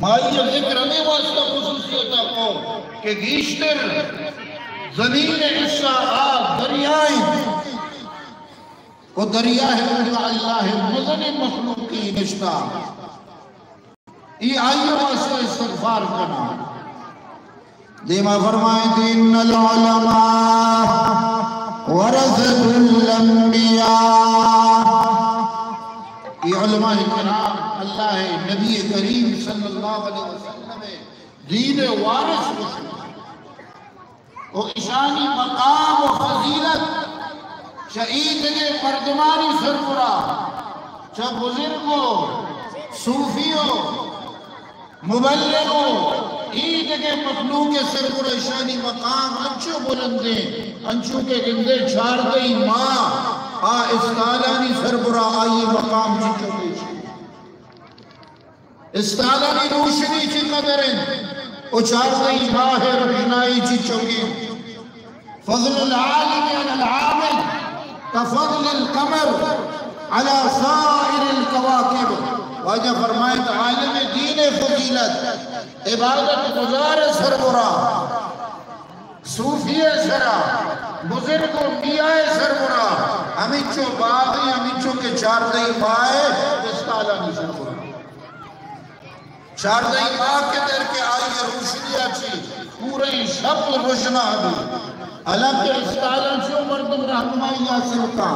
ما آئی ء ذکر ہمے واسطہ خصوصیت ء کو کہ گیشتر زمین ء حصہ آ دریا انت و دریا ء اوجا اللہ ء مزنیں مخلوقے نشتہ، اے آئی ء واسطہ استغفار کناں۔ دیما فرمائیت، ان العلماء ورثة الانبیاء۔ اے علماء کرام اللہ ء نبی کریم صلی اللہ علیہ وسلم ء دین ء وارث گوشنت و اشانی مقام و فضیلت چہ اے دگہ مردمانی سربرا، چہ بزرگ و صوفی و مبلغ و اے دگہ مخلوق ء سربرا اشانی مقام انچو بلندیں، انچو کہ گندے چاردہی ماہ آ استالانی سربرا آئی مقام چنچو پیش۔ استالانی روشنی چی قدر انت و چاردہی ماہ ء روشنائی چی چوکی انت۔ فضل العالم علی العابد کفضل القمر علی سائر الکواکب۔ واجہ فرمائیت، عالم دین ء فضیلت عبادت گزار ء سربرا، صوفی ء سرا، بزرگ و انبیاء ء سربرا، ہمینچو باغی، ہمینچو کہ چاردہی ماہ ء استالانی سربرا۔ چاردہی ماہ کہ در کہ آئی روشنی ء چی پوریں شپ روشنا بی۔ حالانکہ استالاں چو مردم رہنمائی حاصل کاں،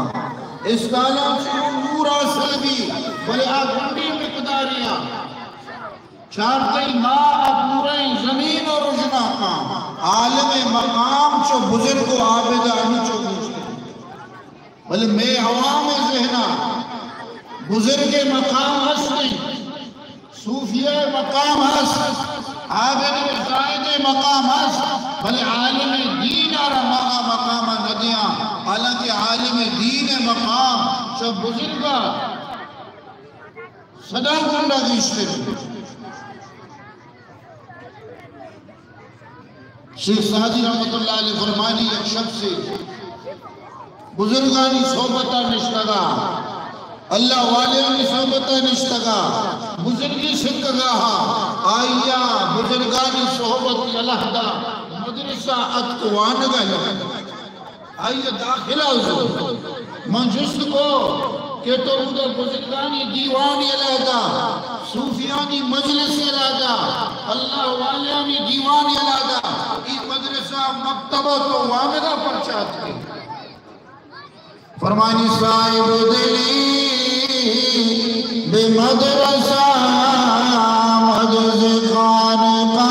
استالاں چو نور حاصل بی، بلے آ گنڈی مقداریا۔ چاردہی ماہ آ پوریں زمین و روشنا کاں۔ عالم مقام چو بزرگ و عابد ہمینچو گوشت۔ بلے مئے عوام ء ذہن ء بزرگ ء مقام ہست انت، صوفیہ ء مقام ہست، عابد و زاہد ء مقام ہست، بلے عالم دین ء را ما آ مقام ء نہ دیاں، حالانکہ عالم دین ء مقام چہ بزرگ ء صدا گنا گیشتر انت۔ شیخ سعدی رحمت اللہ علیہ فرمانی، یک شخصے بزرگانی صحبت ء نشتگا، اللہ والیانی صحبت ء نشتگا، بزرگی سکگا ہا، آئیا بزرگانی صحبت علیحدہ مدرسہ اتک وانگا لگا۔ آئی ء داخلہ زو۔ من جست کو کہ تو اودا بزرگانی دیوان علیحدہ، صوفیانی مجلس علیحدہ، اللہ والیانی دیوان علیحدہ، ای مدرسہ مکتبہ تو وانگا پرچا اتکے؟ فرمانی، صاحب دلی بہ مدرسہ آمد ز خانقاہ،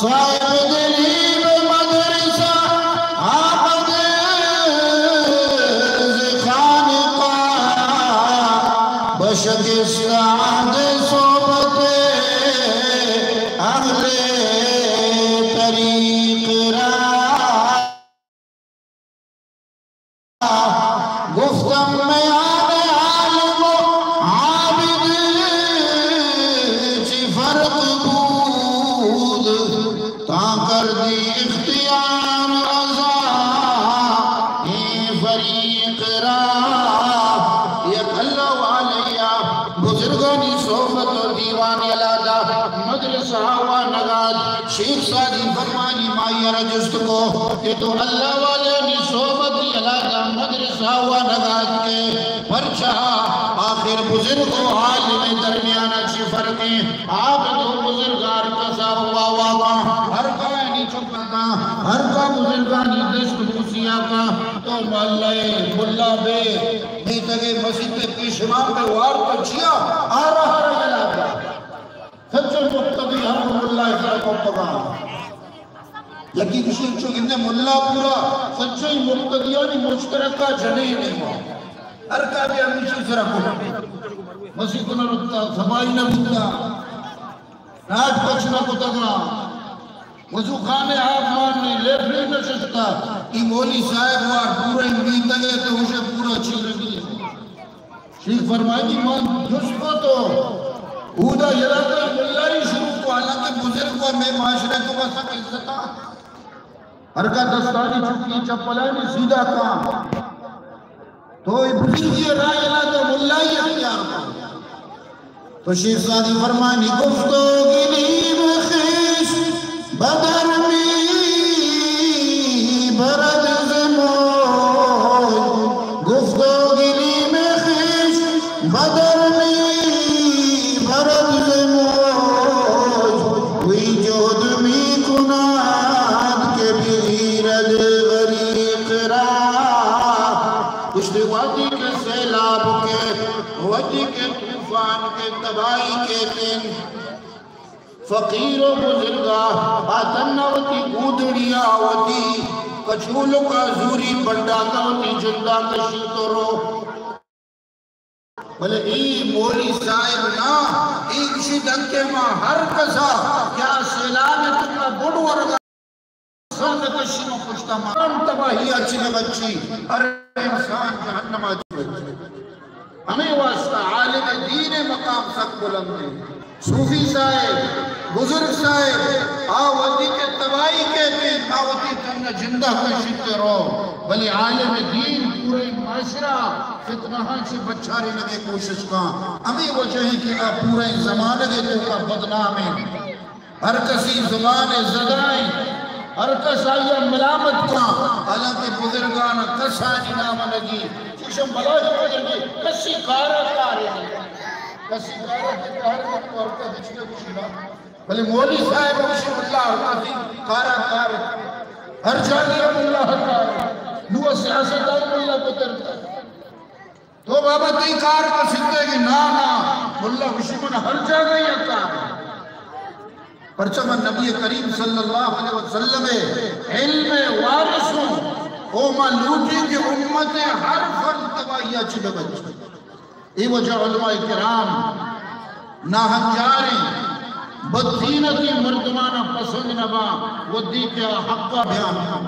صاحب دلی بہ مدرسہ آمد ز خانقاہ، بشکستہ عہد صحبت اہل طریق را۔ گفتم میان عالم و عابد چی فرق بود، تا کردی اختیار رضا این فریق را۔ یک اللہ والیا بزرگانی صحبت و دیوان علیحدہ مدرسہ وانگا ات۔ شیخ سعدی فرمانی، ما آئی ء را جست کو کہ تو اللہ والیانی صحبت علیحدہ مدرسہ وانگا اتکے، پرچا؟ آخر بزرگ و عالم درمیان ء چی فرق ایں؟ عابد و بزرگ ہر کسا واوا کاں، ہر کایانی چکا کاں، ہر کا بزرگانی دست بوسیا کاں۔ تو محلہ ء ملا بے، میتگ ء مسیت ء پیشوا بے، وار تو چیا آ رہا را یلا۔ سچیں مقتدی ہم ملا ء سرا کپگا۔ یکی گوشی، انچو گندے ملا پورا سچیں مقتدیانی مشترکہ جنین ایں۔ ہر کا بیا ہمیشی سرا کپ۔ مسیت نہ رکتا، سبائی نہ بوتا، ناٹ پچ نہ کتگا، وضو خانے آپ مان نے، لیٹرین نہ ششتا۔ ای مولی صاحب وار پورا میتگ ء تو ہوشے پورا چیرگی۔ شیخ فرمائیتی، من جست کو تو اودا یلا تو ملائی شروع کو، حالانکہ بزرگ و مئے معاشرہ تو بس عزت آ۔ ہر کا دستانی چکی چپلانی سیدھا کاں۔ تو اے بزرگی راہ یلا تو ملائی اختیار کو۔ تو شیخ سعدی فرمانی: گفت و گلیم خویش بدر می برد ز موج، گفت و گلیم خویش بدر می برد ز موج، وی جهد می کند که بگیرد غریق را. گوشتی وقتی که سیلاب که، وقتی که طوفان که، تباہی که تن، فقیر و بزرگا آ تنا وتی گودڑیا، وتی کچولکا زوری، بنڈاتا وتی جندا کشی تو رو. بلے اے مولی صاحب نا، اے گوشی دنکہ ما ہر کسا کہ آ سیلاب توکا بڈ ورگا سر نہ کشی، ما پشتا ما ہم تباہی ءَ چہ نہ بچی، ہر انسان جہنم ءَ چہ بچی. ہمے واسطہ عالم دین ءِ مقام سک بلند انت. صوفی صاحب، بزرگ صاحب، آ وتی کہ تباہی کیت، آ وتی تن ءَ جندا کشیت رو، بلے عالم دین پورے معاشرہ فتنہاں چہ بچارینگ ءِ کوشش کاں. ہمے وجہ انت کہ آ پورے زمانگ ءِ توکا بدنام انت. ہر کسی زبان زدائیں، ہر کس آئی ءَ ملامت کاں، حالانکہ بزرگان کسانی نام نگی. چوشم بلاش بزرگی کسی کارا کارے، کسی کارا کہ ہر وقت ہر کس اچھلے کشینا. بلے مولی صاحب رحمہ اللہ ہر کسی کارا کار، ہر جاگہ ہم اللہ کار. نو سیاست دان اللہ پتر. تو بابا تئی کار کسیتے کہ نا، نا، ملا گوشی من ہر جاگہ یا کار. پرچہ من نبی کریم صلی اللہ علیہ وسلم ءِ علم ءِ وارث ہوں، او ما لوٹی کہ امت ءِ ہر فرد تباہی ءَ چہ بہ بچ. اے وجہ علماء کرام ناہنجاریں بددینتی مردمانا پسند نہ باں، ودی کہ آ حق ءَ بیان کن.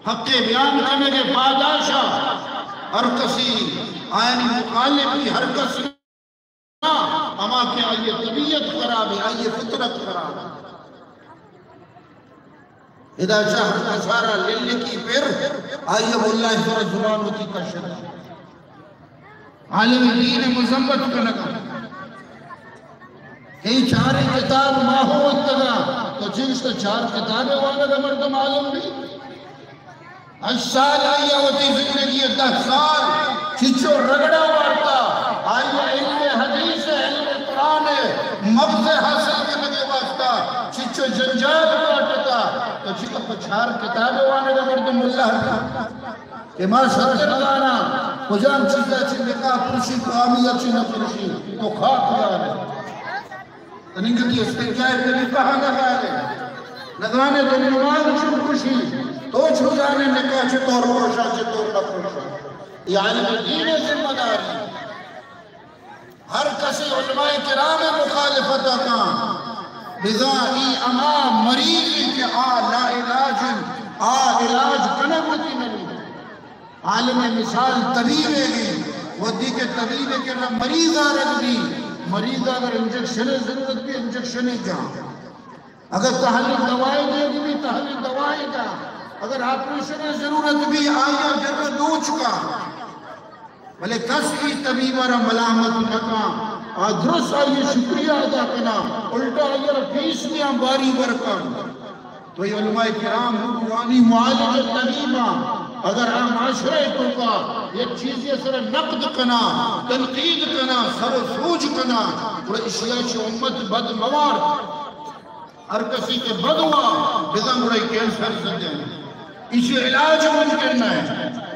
حق ءِ بیان کنگ ءِ پاداشا ہر کسی آیانی مخالف بی، ہر کس نہ، ہما کہ آئی ءِ طبیعت خراب ہے، آئی ءِ فطرت خراب ہے. ادا چہ ہر کسارا للکی پر، آئی ءَ واللہ سر زبان وتی کشت. عالم دین ءِ مذمت کنگا. کئی چاریں کتاب ماہو اتگا، تو چنش تو چار کتاب وانگا مردم عالم بی. ہشت سال آئی ءَ وتی زندگی ءِ دہ سال چچو رگڑا وارتا، آئی ءَ علم حدیث ءِ، علم قرآن ءِ مغز حاصل کنگ ءِ واسطہ چچو جنجال کاٹتا. تو چی تو چار کتاب وانگا مردم ملا کہ ما ستر زاناں، کجام چیزا چہ نکاح پرشی، کامی چہ نہ پرشی، تو خاک زانے. تننگتی استنجاء طریقہ نہ زانے، نہ زانے تو نماز چون پرشی، تو چو زانے نکاح چہ تو روشا چہ تو نہ پرشا. یہ عالم دین ذمہ داری. ہر کسی علماء کرام مخالفت کاں، بزاں ای اما مریضی کہ آ لا علاج، آ علاج کنگ وتی نبی. عالم مثال طبیب ہے گی، ودی کہ طبیب کے نہ مریض آرگ بی، مریض اگر انجیکشن ضرورت بی، انجیکشن جان. اگر تحلیل دوائے دیگ بی، تحلیل دوائے دا. اگر آپریشن ضرورت بی، آیا جر دوچ کا. بلے کس ای طبیب را ملامت نہ کاں، آ درست آئی شکریہ ادا کنا، الٹا آئی را فیس دیاں باری ورکاں. تو اے علماء کرام روحانی معالج طبیباں، اگر آ معاشرہ توکا یک چیزی سر نقد کنا، تنقید کنا، سر و سوج کنا، گڑا اشیا چہ امت بد موارت. ہر کسی کہ بدوا بزاں گڑا کینسر زدہ انت. ایشی علاج ممکن نہ انت.